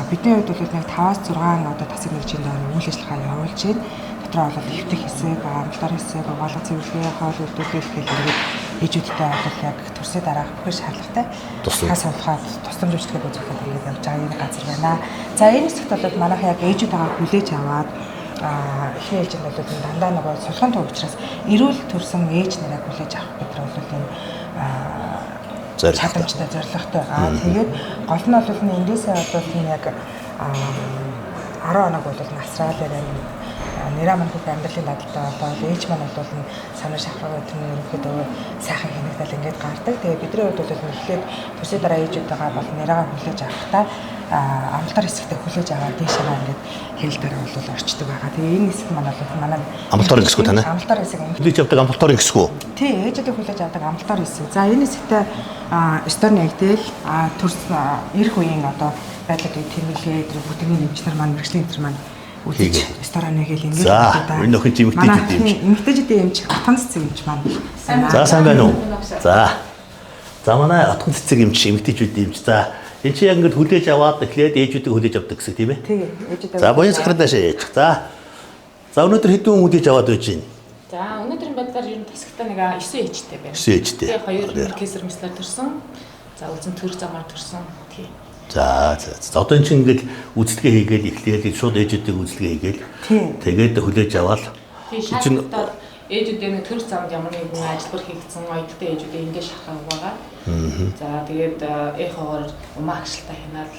бидний хувьд бол нэг 5-6 одоо тасаг мэргэжлийн доор үйл ажиллагаа явуулж байна. Дотроо бол хэвтэх хэсэг, амлалтаар хэсэг, угаалга цэвэрлэгээ, хоол үйлдвэрлэх гэх ингээд ээжүүдтэй бол яг төрсний дараах бүхэн шаардлагатай тусгай судалгаа тусламж үйлчилгээг үзүүлэхэд ингээд явж байгаа юм газар байна. За энэ хэсэгт бол манайх яг ээжүүд байгаа хүлээж аваад эхний ээлжинд бол дандаа нөгөө сулхан төв учраас эрүүл төрсэн ээж нараа хүлээж авах бид нар бол энэ чадамжтай зорилготой. Тэгээд гол нь бол эндээсээ бол яг 10 хоног бол насраал яриа нэраа маань бүх амьдралын дадалтай болоод ээж маань бол санаа шахраг өдрийн ерөнхийдөө сайхан хянагдал ингээд гардаг. Тэгээ бидний хувьд бол эхлээд төрсний дараа ээжүүдтэйгээ бол нэраагаа хүлээж авахдаа амлалтаар хэсэгтээ хүлээж аваад дээшээгээ ингээд хэл дараа бол орчдөг байгаа. Тэгээ энэ хэсэг маань бол манай амлалтаар хэсэг үү танай? Амлалтаар хэсэг. Хүлээж авдаг амлалтаар хэсэг үү? Тий, ээжүүдийг хүлээж авдаг амлалтаар хэсэг. За энэ хэсэгтээ стор нэгдэл төрс ирэх үеийн одоо байдлыг тэмдэглээ тэр бүтэний нэмчнэр маань мэргэжлийн төр маань үзэж ресторан нэгээл ингээд За энэ нөхөн эмэгтэйчүүд эмч. Эмэгтэйчүүдийн эмч Отгон цэцэг эмч маань. За сайн байна уу? За. За манай Отгон цэцэг эмч эмэгтэйчүүдийн эмч. За энэ чи яг ингээд хүлээж аваад эхлээд ээжүүдийг хүлээж авдаг гэсэн тийм ээ? Тий, ээжүүдээ. За буян захирдаа шээж. За. За өнөөдөр хэдэн хүн хүлээж аваад байж байна? За өнөөдрийн байдлаар ер нь тасагтаа нэг 9 ээжтэй байна. 9 ээжтэй. Тий, хоёр кесар мэслэр төрсөн. За үлзэн төр замаар төрсөн. Тий. За за. Одоо энэ чинь ингээд үйлчилгээ хийгээл эхлээл шууд ээжүүдийг үйлчилгээ хийгээл тэгээд хүлээж аваад тий шаардлагатай ээжүүдээ нэг төр замд ямар нэгэн ажилбар хийгдсэн оюуттай ээжүүдээ ингээд шахах байгаа. За тэгээд эхогоор умаа агшилтаа хянаал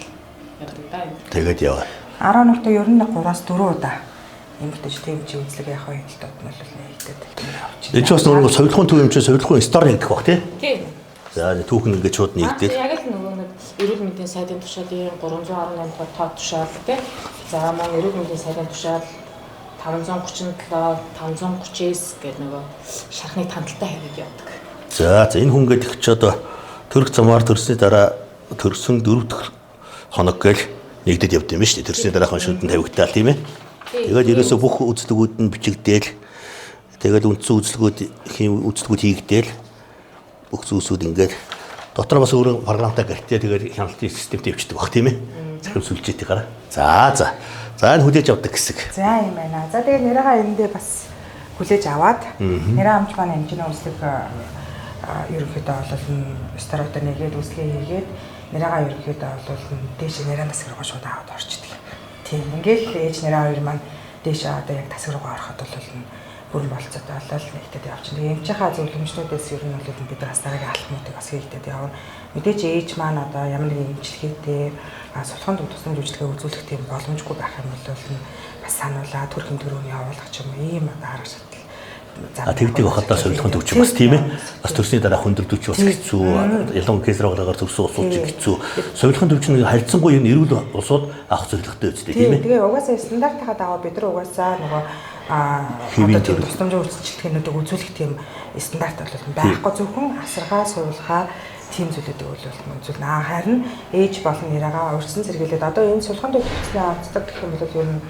явдаг да. Тэгээд яваа. 10 ногтоо ер нь 3-аас 4 удаа эмэгтэйчүүдийн эмчийн үзлэг явах хяналтууд нь бол нэгдээд явж байна. Энэ ч бас нөгөө сувилахын төв эмчээ сувилахын стор нэгдэх бах тий? Тий. За түүхэн ингээд шууд нэгдэл. Яг л нөгөө нэг эрүүл мэндийн сайдын тушаалын 318 дугаар тоо тушаал тий. За мөн эрүүл мэндийн сайдын тушаал 537 539 гэдэг нөгөө шархны тандалтай хавийг явдаг. За за энэ хүн ингээд их ч одоо төрөх замаар төрсний дараа төрсөн 4 дахь хоног гээл нэгдэд явд юм ба шүү дээ. Төрсний дараахан шүдэн тавигдаал тийм ээ. Тэгээд ерөөсө бүх үзлэгүүд нь бичигдээл тэгээд үндсэн үзлэгүүд хийм үзлэгүүд хийгдээл бүх зүйлсүүд ингээд дотор бас өөрөө програмтай гэртээ тэгээд хяналтын системтэй явчихдаг бах тийм ээ. Захим сүлжээтэй гараа. За за. За энэ хүлээж авдаг хэсэг. За юм байна. За тэгээд нэрээгээ эндээ бас хүлээж аваад нэрээ амж маань хэмжээний үзлэг ерөнхийдөө бол сторотоо нэгээд үзлэгээ хийгээд нэрээгээ ерөнхийдөө бол дээш нэрээ тасаг руугаа шууд аваад орчдөг. Тийм ингээл ээж нэрээ хоёр маань дээш одоо яг тасаг руугаа ороход бол бүрэн болцоотой болол нэгтэд явчихна. Тэгээ эмчийнхаа зөвлөмжнүүдээс ер нь бол бид бас дараагийн алхмуудыг бас хийгдэд явна. Мэдээж ээж маань одоо ямар нэгэн эмчилгээтэй сулхан тусламж үйлчилгээ үзүүлэх тийм боломжгүй байх юм бол бас сануулаад төрх хэмтгэрүүний явуулах ч юм уу ийм одоо арга шатал зам. Тэгдэг байхад сувилахын төвч бас тийм ээ. Бас төрсний дараа хүндрэлдүүч бас хэцүү. Ялангуяа кейс руугаар төрсөн улсууд ч хэцүү. Сувилахын төвч нэг харьцангуй энэ эрүүл улсууд авах зорилготой үстэй тийм ээ. Тэгээ угаасаа стандартынхаа дагуу бид нар угаасаа нөгөө одоо тийм тусламжийн үйлчилгээнүүдийг үзүүлэх тийм стандарт бол байхгүй, зөвхөн асаргаа, сувилгаа тийм зүйлүүдийг бол үзүүлнэ. Харин ээж болон нэрээгаа урьдчилан сэргийлээд одоо энэ сулхан төвчний онцлог гэх юм бол ер нь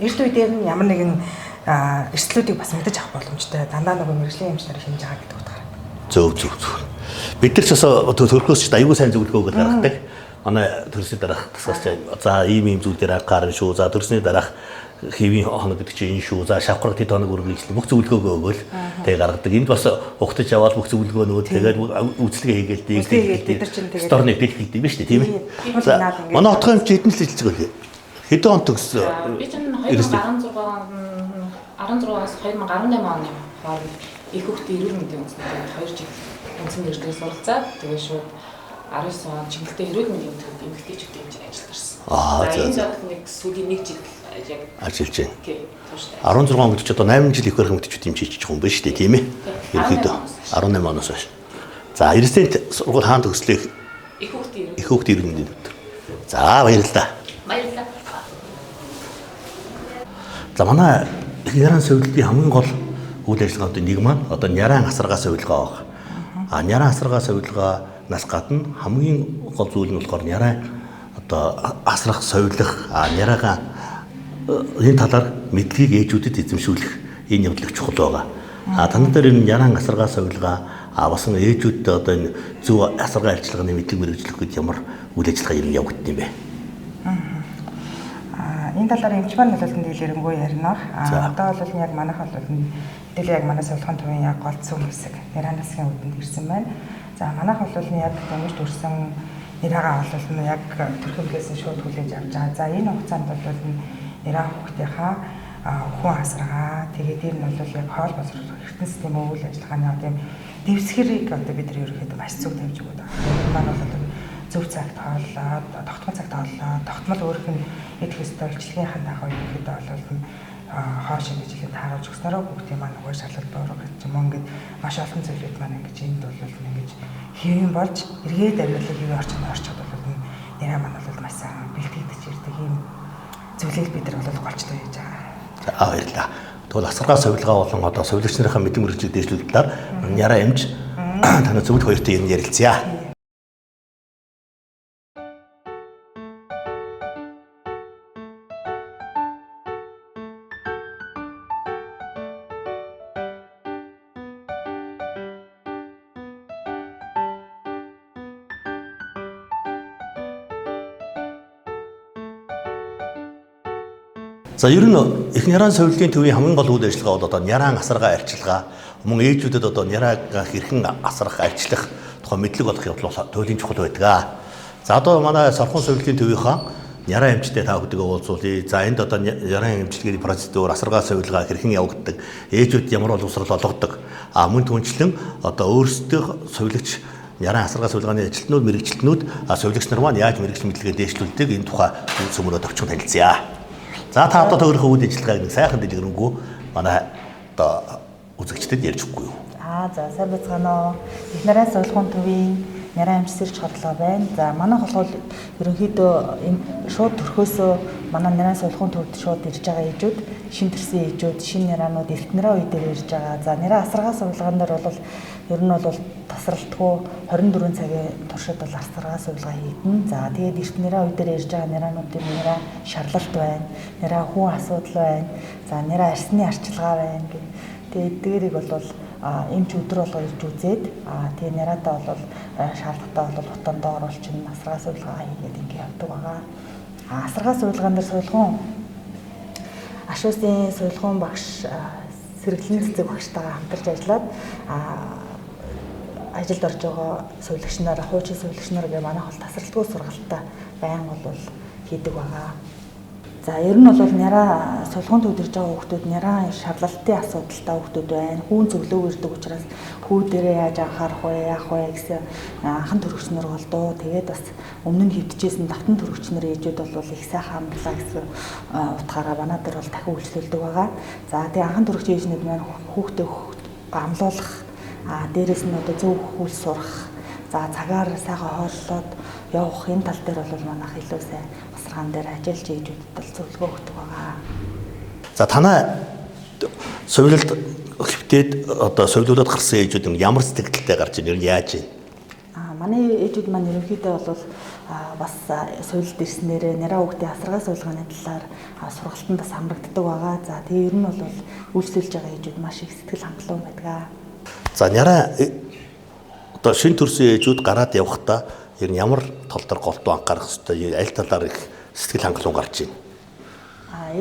эрт үе дээр нь ямар нэгэн эрсдлүүдийг бас мэдэж авах боломжтой. Дандаа нөгөө мэргэжлийн эмч нар хэмжиж байгаа гэдэг утгаараа. Зөв зөв зөв. Бид нар ч бас төрхөөс ч аюул сайн зөвлөгөө өгöd гаргадаг. Манай төрсний дараах тасгаас ч за ийм ийм зүйл дээр анхаарна шүү. За төрсний дараах хэвийн хоног гэдэг чинь энэ шүү. За шавхраг тэд хоног үргэлжлэн бүх зөвлөгөөгөө өгөөл тэгээ гаргадаг. Энд бас ухтаж аваад бүх зөвлөгөө нөгөө тэгээд үйлчилгээ хийгээл тэгээд стор нэгдэл хийдэг юм шүү дээ, тийм ээ. Манай отгон эмч хэдэн жил ажиллаж байгаа вэ? Хэдэн он төгссөн? Би чинь 2016 16-аас 2018 оны хооронд их хүүхдийн эрүүл мэндийн үндэсний 2 жил үндсэн мэргэжлээр суралцаад тэгээ шууд 19 он Чингэлтэй эрүүл мэндийн төвд эмэгтэйчүүдийн эмчээр ажиллаж гарсан. За энэ зад нэг сүүлийн нэг жил яг ажиллаж байна. Тий, тууштай. 16 он гэдэг чи одоо 8 жил их барих эмэгтэйчүүд эмч хийж байгаа юм байна шүү дээ, тийм ээ. Ерөнхийдөө 18 оноос хойш. За, резидент сургууль хаан төгслөө их хүүхдийн их хүүхдийн эрүүл мэндийн төвд. За, баярлалаа. Баярлалаа. За, манай Няран сувилтын хамгийн гол үйл ажиллагааны нэг маань одоо Няран асаргаа сувилгаа баг. А нярайн асаргаа сувилгаанаас гадна хамгийн гол зүйл нь болохоор нярайн одоо асрах, сувилах, няраагаа энэ талаар мэдлэгийг ээжүүдэд эзэмшүүлэх энэ явдал их чухал байгаа. А тань дээр энэ нярайн асаргаа сувилгаа бас ээжүүдэд одоо энэ зөв асаргаа арчилгааны мэдлэг мэргэжлэх гээд ямар үйл ажиллагаа ер нь явагдсан юм бэ? Энэ талаар эмч маань бол дэлгэрэнгүй ярина. Одоо бол яг манайх бол мэдээлэл яг манай сувилгын төвийн яг гол цөм хэсэг нярайн насгийн үдэнд ирсэн байна. За манайх бол яг дөнгөж төрсэн няраагаа бол яг төрхөмлөөс нь шууд хүлээж авч байгаа. За энэ хугацаанд бол няраа хүүхдийнхаа хүн асаргаа тэгээд энэ нь бол яг хоол боловсруулах эрдэнэ системийн үйл ажиллагааны одоо юм дэвсгэрийг одоо бид нар ерөнхийдөө маш зөв тавьж өгöd байгаа. Энэ маань бол зөв цагт хооллоод, тогтмол цагт хооллоод, тогтмол өөрөх нь идэх ёстой илчилгээнхэн дагуу ерөнхийдөө бол хоол шинжилгээнд тааруулж өгснөөрөө хүүхдийн маань нөгөө шалгалт буурах гэж юм ингээд маш олон зүйлүүд маань ингэж энд бол ингэж хэвэн болж эргээд амьдралын хэвийн орчинд орчод бол нэрээ маань бол маш сайн бэлтгэгдэж ирдэг ийм зүйлийг бид нар бол голчтой хийж байгаа. За баярлалаа. Тэгвэл асаргаа сувилгаа болон одоо сувилагч нарын мэдлэг мэргэжлийг дээшлүүлэх талаар няраа эмч танай зөвлөх хоёртой юм ярилцъя. За ер нь их нярайн сувилгын төвийн хамгийн гол үйл ажиллагаа бол одоо нярайн асаргаа арчилгаа, мөн ээжүүдэд одоо няраагаа хэрхэн асрах, арчлах тухай мэдлэг олох явдал бол туйлын чухал байдаг. За одоо манай сорхон сувилгын төвийнхаа нярайн эмчтэй та бүхэндээ уулзуулъя. За энд одоо нярайн эмчилгээний процедур, асаргаа сувилгаа хэрхэн явагддаг, ээжүүд ямар боловсрол олгодог, мөн түнчлэн одоо өөрсдөө сувилагч нярайн асаргаа сувилгааны ажилтнууд, мэргэжилтнүүд, сувилагч нар маань яаж мэргэжил мэдлэгээ дээшлүүлдэг энэ тухай цөмөрөө товчхон танилцъя. За та одоо төгрөх үйл ажиллагааг нэг сайхан дэлгэрэнгүй манай одоо үзэгчдэд ярьж өгөхгүй юу? За сайн байцгаана уу. Их нарийн сувилгын төвийн нярайн эмч сэрж хорлоо байна. За манайх бол ерөнхийдөө энэ шууд төрхөөсөө манай нярайн сувилгын төвд шууд ирж байгаа ээжүүд, шин төрсэн ээжүүд, шин няраанууд эрт няраа үе дээр ирж байгаа. За няраа асаргаа сувилгаан дээр бол ер нь бол тасралтгүй 24 цагийн туршид бол асаргаа сувилгаа хийгдэнэ. За тэгээд эрт няраа үе дээр ирж байгаа няраануудын няраа шарлалт байна, няраа хүн асуудал байна, за няраа арсны арчилгаа байна гэх. Тэгээд эдгээрийг бол эмч өдөр болго ирж үзээд тэгээ няраадаа бол шаардлагатай бол утандаа оруулчин асаргаа сувилгаа хийгээд ингэ явдаг байгаа. Асаргаа сувилгаан дээр сувилгын Ашуусын сувилгын багш сэргэлэн цэцэг багштайгаа хамтарч ажиллаад ажилд орж байгаа сувилагч нар, хуучин сувилагч нар гэх манайх бол тасралтгүй сургалтаа байнга бол хийдэг байгаа. За ер нь бол няраа сувилгын төвд ирж байгаа хүүхдүүд няраа шарлалтын асуудалтай хүүхдүүд байна. Хүүн цөглөөг ирдэг учраас хүү дээрээ яаж анхаарах вэ, яах вэ гэсэн анхан төрөгч нар болдоо. Тэгээд бас өмнө нь хэвтжсэн давтан төрөгч нар ээжүүд бол их сайхан амарлаа гэсэн утгаараа манай дээр бол дахин үйлчлүүлдэг байгаа. За тэгээд анхан төрөгч ээжнүүд маань хүүхдээ амлуулах, дээрээс нь одоо зөв хөл сурах, за цагаар сайхан хооллоод явах энэ тал дээр бол манайх илүү сайн асаргаан дээр ажиллаж ээжүүдэд бол зөвлөгөө өгдөг байгаа. За танай сувилалд хэвтээд одоо сувилуулаад гарсан ээжүүд ямар сэтгэлдэлтэй гарч ийн, ер нь яаж юм? Манай ээжүүд маань ерөнхийдөө бол бас сувилалд ирснээрээ няраа хүүхдийн асаргаа сувилгааны талаар сургалтанд бас хамрагддаг байгаа. За тэгээ ер нь бол үйлчлүүлж байгаа ээжүүд маш их сэтгэл хангалуун байдаг. За няраа одоо шин төрсэн ээжүүд гараад явахдаа ер нь ямар тал дээр голдуу анхаарах ёстой, аль талаар их сэтгэл хангалуун гарч байна?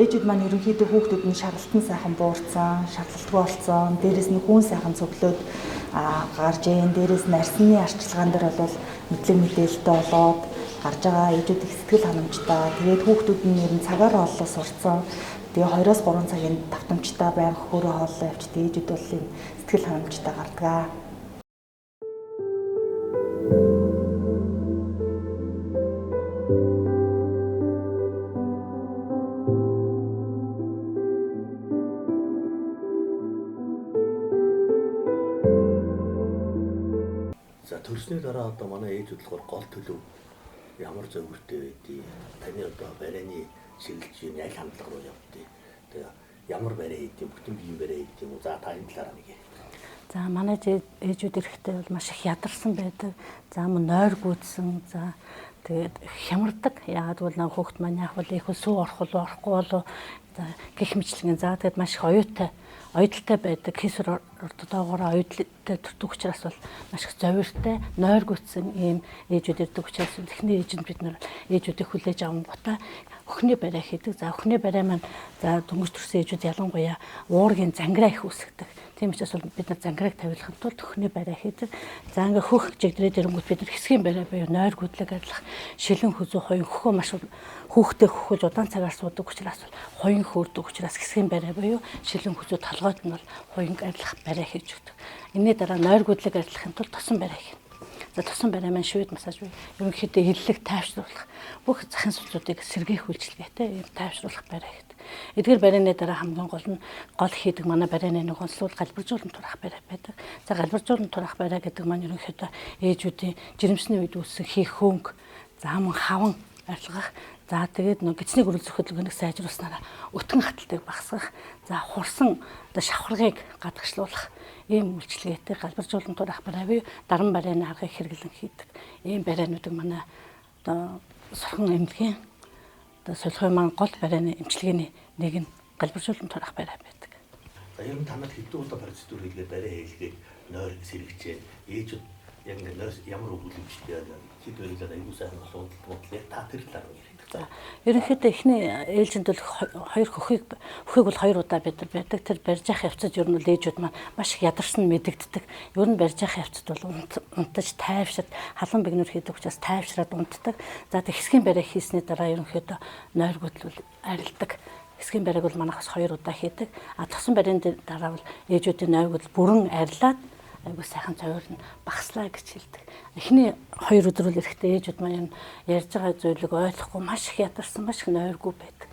Ээжүүд маань ерөнхийдөө хүүхдүүд нь шарлалт нь сайхан буурсан, шарлалтгүй болсон, дээрээс нь хүүн сайхан цөглөөд гарч ийн, дээрээс нь арсны арчилгаан дээр бол мэдлэг мэдээлэлтэй болоод гарч байгаа ээжүүд их сэтгэл ханамжтай. Тэгээд хүүхдүүд нь ер нь цагаар хооллоо сурцсан. Тэгээ 2-3 цагийн давтамжтай байнга хөөрөө хооллоо явчихдаг. Ээжүүд бол энэ сэтгэл ханамжтай гардаг. За төрсний дараа одоо манай ээжүүд болохоор гол төлөв ямар зөвхөртэй байдгийг, таны одоо барайны чиглэж юм аль хандлага руу явдгийг, тэгээ ямар барай хийдэг, бүтэн биеийн барай хийдэг юм уу? За та энэ талаараа нэг ярь. За манай ээжүүд эрэхтэй бол маш их ядарсан байдаг. За мөн нойр гүйцсэн. За тэгээд хямардаг. Яагаад гэвэл нэг хүүхд маань яах вэ? Их сүү орох уу, орохгүй болов. За гих мэтлэгэн. За тэгээд маш их оюутай, оюуталтай байдаг. Хийсвэр ордоогоор оюутлалтай төрдөг учраас бол маш их зовиртай, нойр гүйцсэн ийм ээжүүд ирдэг учраас эхний ээжинд бид нар ээжүүдийг хүлээж авангуудаа өхний барай хийдэг. За өхний барай маань за дөнгөж төрсэн ээжүүд ялангуяа уургийн зангираа их үүсгэдэг. Тийм учраас бол бид нар зангирааг тавиулахын тулд өхний барай хийдэг. За ингээ хөх жигдрээд ирэнгүүт бид нар хэсгийн барай буюу нойр гүдлэг арилгах, шилэн хүзүү хоён хөхөө маш хүүхдээ хөхөж удаан цагаар суудаг учраас бол хоён хөөрдөг учраас хэсгийн барай буюу шилэн хүзүү толгойд нь бол хоёнг арилгах барай хийж өгдөг. Энэний дараа нойр гүдлэг арилгахын тулд тосон барай хийнэ. За тосон барай маань швед массаж буюу ерөнхийдөө хиллэг тайвшруулах, бүх захын судсуудыг сэргээх үйлчилгээтэй ийм тайвшруулах барай гэдэг. Эдгээр барайны дараа хамгийн гол нь гол хийдэг манай барайны нэг онцлог галбиржуулан тураах барай байдаг. За галбиржуулан тураах барай гэдэг маань ерөнхийдөө ээжүүдийн жирэмсний үед үүссэн хийх хөнгө, за мөн хаван арилгах, за тэгээд нэг гидсний гөрөл хөдөлгөөнийг сайжруулснараа өтгөн хаталтыг багасгах, за хурсан одоо шавхаргыг гадагшлуулах ийм үйлчилгээтэй галбиржуулан тураах барай буюу даран барайны аргыг хэрэглэн хийдэг. Ийм барайнуудыг манай одоо сурхан эмнэлгийн одоо сулхын маань гол барайны эмчилгээний нэг нь галбиржуулан тураах барай байдаг. За ер нь танад хэдэн удаа процедур хийлгээд барай хийлгээд нойр сэргийж ээжүүд яг нэг нойр ямар өгүүлэмжтэй хэд барилаад аягүй сайхан болов бодол яг та тэр талаар яриад. За ерөнхийдөө эхний ээлжинд бол хоёр хөхийг бол хоёр удаа бид нар барьдаг. Тэр барьж явах явцад ер нь бол ээжүүд маань маш их ядарсан мэдэгддэг. Ер нь барьж явах явцад бол унтаж тайвшраад халуун бигнүр хийдэг учраас тайвшраад унтдаг. За тэг хэсгийн барай хийсний дараа ерөнхийдөө нойр гүдэл бол арилдаг. Хэсгийн барайг бол манайх бас хоёр удаа хийдэг. А тосон барайн дараа бол ээжүүдийн нойр гүдэл бүрэн арилаад айгуу сайхан цовор нь багслаа гэж хэлдэг. Эхний хоёр өдөр бол эрэхтэй ээжүүд маань ярьж байгаа зүйлийг ойлгохгүй маш их ядарсан, маш их нойргүй байдаг.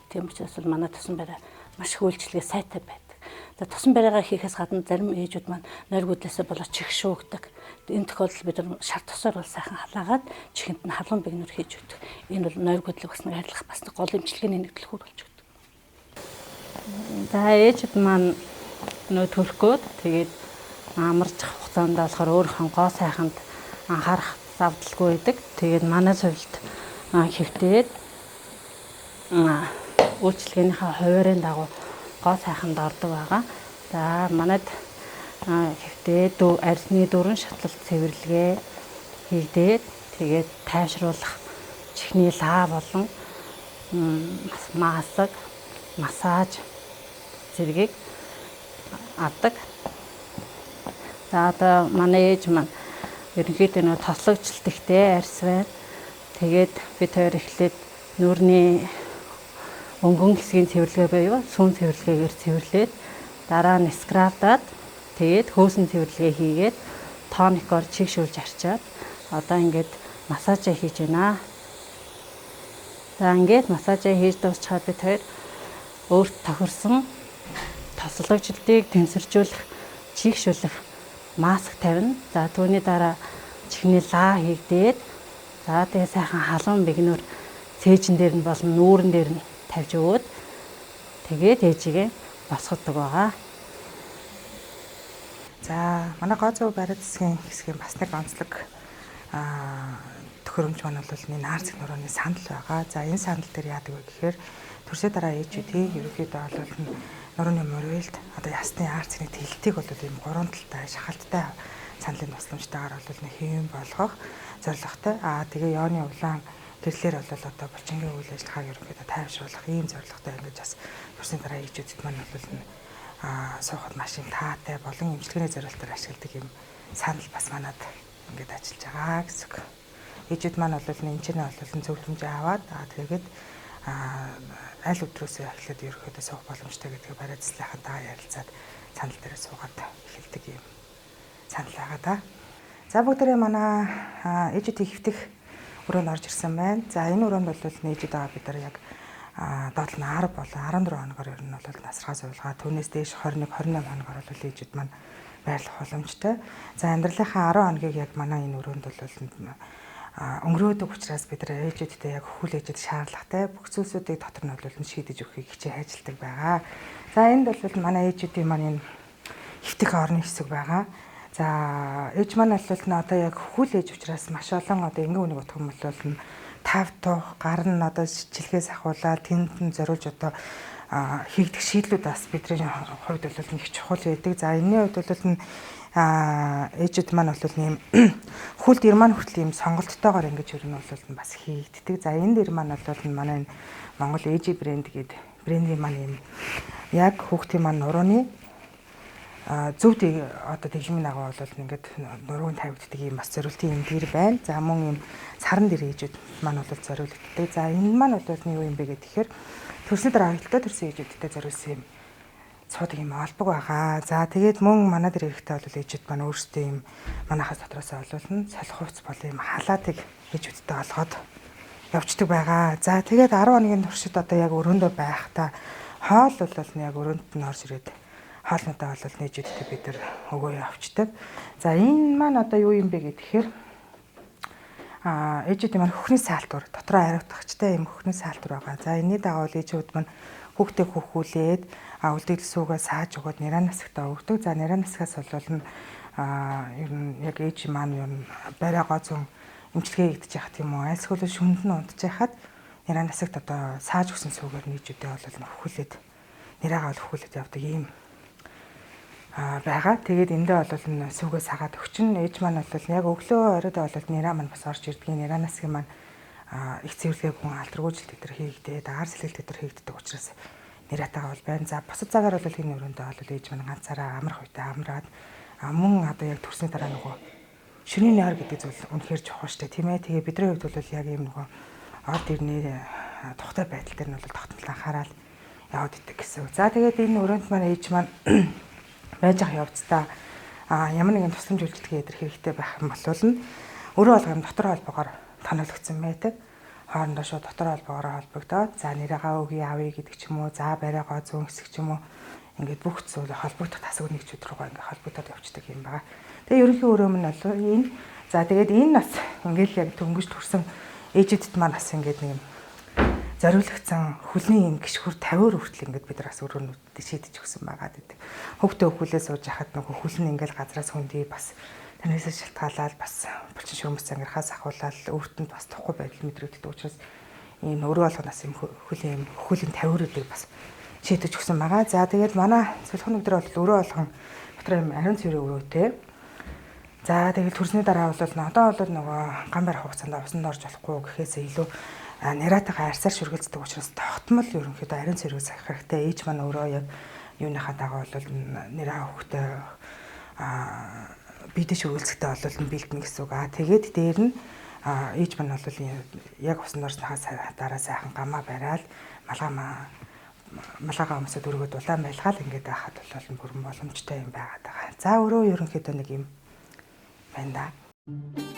Тийм учраас бол манай тосон барай маш их үйлчилгээ сайтай байдаг. За тосон барайгаа хийхээс гадна зарим ээжүүд маань нойргүйдлээсээ болоод чих шүүгдэг. Энэ тохиолдолд бид нар шар тосоор бол сайхан халаагаад чихэнд нь халуун бигнүр хийж өгдөг. Энэ бол нойргүйдлийг бас нэг арилгах бас нэг гол эмчилгээний нэг түлхүүр болж өгдөг. За ээжүүд маань нөө төрөхгөөд тэгээд амарч хугацаанд болохоор өөрийнхөө гоо сайханд анхаарах завдалгүй байдаг. Тэгээд манай совилт хэвтээд үйлчилгээнийхээ хуваарийн дагуу гоо сайханд ордог байгаа. За манайд хэвтээд арьсны дөрвөн шатлалт цэвэрлэгээ хийгдээд тэгээд тайвшруулах чихний лаа болон маск, массаж зэргийг авдаг. За одоо манай ээж маань ерөнхийдөө нөө тослогчлт ихтэй арьс байна. Тэгээд бид хоёр эхлээд нүүрний өнгөн хэсгийн цэвэрлэгээ буюу сүүн цэвэрлэгээгээр цэвэрлээд дараа нь скрабдаад тэгээд хөөсөн цэвэрлэгээ хийгээд тоникоор чиг шүүлж арчаад одоо ингээд массажаа хийж байна. За ингээд массажаа хийж дуусчаад бид хоёр өөрт тохирсон тослогчлтыг тэнсэржүүлэх, чиг шүлэх маск тавина. За түүний дараа чихний лаа хийгдээд за тэгээ сайхан халуун бигнүр цээжин дээр нь болон нүүрэн дээр нь тавьж өгөөд тэгээд ээжигээ босгодог байгаа. За манай гоо зөө барай засгийн хэсгийн бас нэг онцлог төхөөрөмж маань бол энэ наар зэг нурууны сандал байгаа. За энэ сандал дээр яадаг вэ гэхээр төрсөө дараа ээжүүдийн ерөнхийдөө бол нурууны морилд одоо ясны аар цэний тэлтийг бол ийм гурван талтай шахалттай сандлын тусламжтайгаар бол нэг хэвэн болгох зорилготой. Аа тэгээ ёоны улаан гэрлэр бол одоо булчингийн үйл ажиллагааг ерөнхийдөө тайвшруулах ийм зорилготой ингэж бас төрсний дараа ээжүүдэд маань бол суухад маш юм таатай болон эмчилгээний зорилтоор ашигладаг ийм сандал бас манад ингэж ажиллаж байгаа гэсэн үг. Ээжүүд маань бол энэ ч нэ бол зөвлөмжөө аваад тэгээд аль өдрөөсөө эхлээд ерөнхийдөө суух боломжтой гэдгийг барай заслынхантайгаа ярилцаад сандал дээр суугаад эхэлдэг юм санал байгаа да. За бүгдээрээ манай ээжүүдийн хэвтэх өрөөнд орж ирсэн байна. За энэ өрөөнд бол ээжүүд байгаа бид нар яг доотлол нь 10 болон 14 хоногор ер нь бол насархаа сувилгаа түүнээс дээш 21 28 хоногор бол ээжүүд маань байрлах боломжтой. За амьдралынхаа 10 хоногийг яг манай энэ өрөөнд бол өнгөрөөдөг учраас бид нар ээжүүдтэй яг хүлээжэд шаардлагатай бүх зүйлсүүдийг дотор нь бол шийдэж өгөхийг хичээх ажилтдаг байгаа. За энд бол манай ээжүүдийн маань энэ хэвтэх орны хэсэг байгаа. За ээж маань бол нь одоо яг хөл ээж учраас маш олон одоо энгийн үнийг утгах юм бол нь тав тух гар нь одоо чилгээс ахуулаад тэнд нь зориулж одоо хийгдэх шийдлүүд бас бидний хувьд бол нэг чухал байдаг. За энэний хувьд бол нь ээжүүд маань бол ийм хүлд ир маань хүртэл ийм сонголттойгоор ингэж ер нь бол бас хийгддэг. За энэ дэр маань бол манай энэ Монгол ээжи брэнд гэдэг брендийн маань ийм яг хүүхдийн маань нурууны зөв одоо дэглэмийн дагуу бол ингээд нуруунд тавигддаг ийм бас зориултын юм дэр байна. За мөн ийм саран дэр ээжүүд маань бол зориулагддаг. За энэ маань бол юу юм бэ гэхээр төрсний дараа аюултай төрсөн ээжүүдтэй зориулсан юм цуудаг юм олбог байгаа. За тэгээд мөн манай дээр эрэхтэй бол ээжүүд маань өөрсдөө юм манайхаас дотроосоо олуулна. Солих хувц бол юм халаатыг ээжүүдтэй олгоод явцдаг байгаа. За тэгээд 10 хоногийн туршид одоо яг өрөөндөө байхдаа хоол бол яг өрөөнд нь орж ирээд хоолнуудаа бол нээжүүдтэй бид нар өгөө явцдаг. За энэ маань одоо юу юм бэ гэхээр ээжүүдийн маань хөхний саалтур дотроо ариутгахчтай юм хөхний саалтур байгаа. За энэний дагуу ээжүүд маань хүүхдээ хөхүүлээд үлдээл сүүгээ сааж өгөөд нэраа насагтаа өгдөг. За нэраа насагаас бол нь ер нь яг ээж маань ер нь барай гоо зүүн эмчилгээ хийгдэж яхад тийм үү. Альсгүй л шүнд нь унтж яхад нэраа насагт одоо сааж өгсөн сүүгээр нээжүүдээ бол хөхүүлээд нэраагаа бол хөхүүлээд явдаг ийм байгаа. Тэгээд эндээ бол сүүгээ сагаад өгчин. Ээж маань бол яг өглөө оройдоо бол нэраа маань бас орж ирдгийг нэраа насгийн маань их цэвэрлэгээ хүн алдаргүйжилт өдр хийгдээд, агаар сэлгэлт өдр хийгддэг учраас нэраатайгаа бол байна. За бусад цагаар бол энэ өрөөндөө бол ээж маань ганцаараа амрах үедээ амраад мөн одоо яг төрсний дараа нөгөө шөнийн нойр гэдэг зүйл үнэхээр чухал штэ тийм ээ. Тэгээ бидний хувьд бол яг ийм нөгөө орд ирний тухтай байдал дээр нь бол тогтмол анхаарал яваад идэг гэсэн. За тэгээд энэ өрөөнд маань ээж маань байж ах явцдаа ямар нэгэн тусламж үйлчилгээ өдр хэрэгтэй байх юм бол нь өрөө болгон дотор холбоогоор тоноглогдсон байдаг. Хоорондоо шууд дотор холбоогоор холбогдоод за нэрээгаа өгье авъя гэдэг ч юм уу, за барайгаа зүүн хэсэг ч юм уу ингээд бүх зүйл холбогдох тасаг нэг ч өдөр рүү ингээд холбогдоод явцдаг юм байгаа. Тэгээ ерөнхий өрөө минь бол энэ. За тэгээд энэ бас ингээд яг дөнгөж төрсэн ээжүүдэд маань бас ингээд нэг юм зориулагдсан хөлний юм гიშгүр 50 хүртэл ингээд бид нар бас өрөөнүүдэд шийдэж өгсөн байгаа гэдэг. Хүүхдээ хөлөө сууж яхад нөгөө хөл нь ингээд газраас хөндий бас танаас шалтгаалаад бас булчин шөрмөс ангирхаас ахуулаад өөртөнд бас тухгүй байдал мэдрэгддэг учраас ийм өрөө болгоноос юм хөлийн юм хөлийн 50-уудыг бас шийдэж өгсөн байгаа. За тэгээд манай сулхан өдөр бол өрөө болгон дотор юм ариун цэврийн өрөөтэй. За тэгэл төрсний дараа бол одоо бол нөгөө гам барих хугацаанд усанд орж болохгүй гэхээс илүү нараатайгаа арьсаар шүргэлцдэг учраас тогтмол ерөнхийдөө ариун цэврийг сахих хэрэгтэй. Ээж маань өөрөө яг юуныхаа дагуу бол нэраа хөхтэй бидээ шүргэлцэхдээ бол бэлдэнэ гэсэн үг. Тэгээд дээр нь ээж маань бол яг усанд орсныхаа дараа сайхан гамаа бариад малгайгаа өмсөд өргөд улаан байлгаал ингээд байхад бол бүрэн боломжтой юм байгаад байгаа. За өрөө ерөнхийдөө нэг юм байна да.